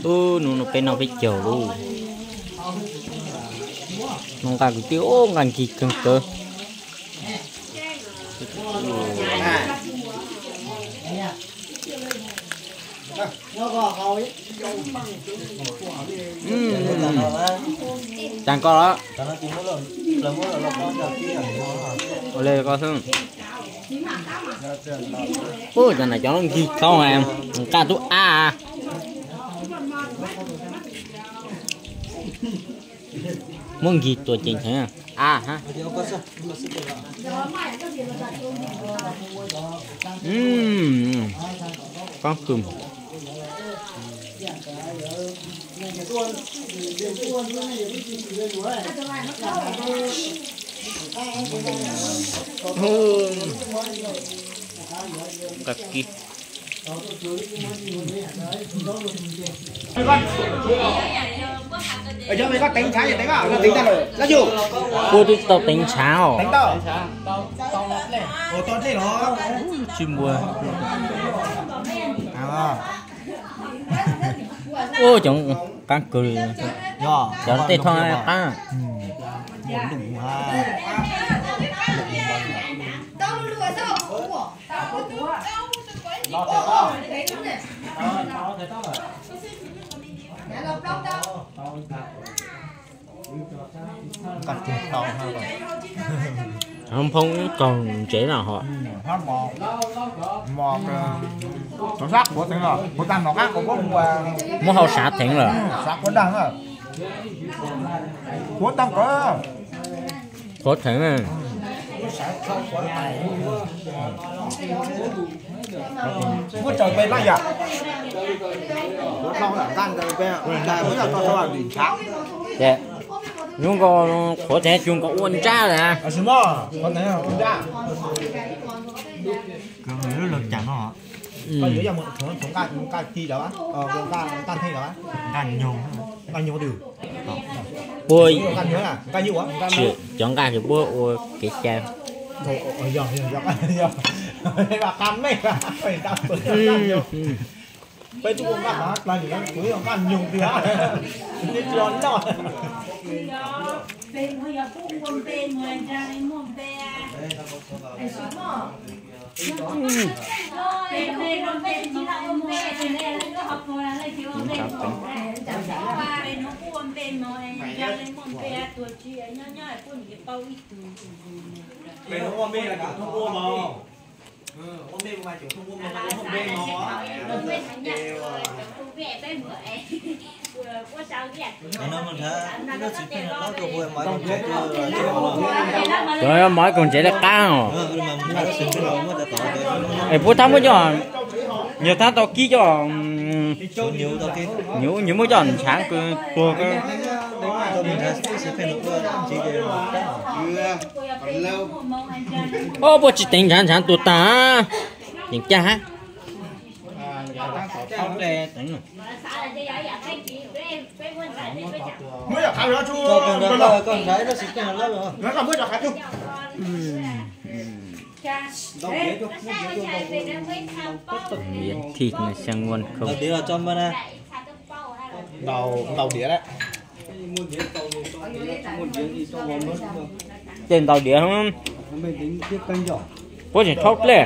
Ub, hnub no peb noj peb caug lauj. Noj nqaj kwv tij, ub, nqaj nkig kawg kawg. Tag koj lawm. Ua li koj xwb. Ub, cov no cov nkig tau, nqaj tub ab. Muab nkig tua ceev heev. A ha. Qab kawg. Nqaj kib. Puab twb tau teev ntshav os. Tsis muaj. Ub, cov qab kawg li. Cov tej thoj qab. Phoob kaug ntsev na ho. Muab hau sav theev lawm. Qhuav theev. Nyuj nkaus qhuav theev, nyuj nkaus ua ntsab lawm. Puab, cov nqaj ces puab ua kev cai. Cov mov koom ntsev laj qab os. Es puab thab muab coj, yog thab tau kib coj, nws muab coj ntshav kawg tuag kawg. Ob, puab tsis teev ntshav, ntshav tuag tag. Yeej caj hab. Miền Thịnh là sang ngon không? Tej ntaus diav, puab tseem thaub dlej.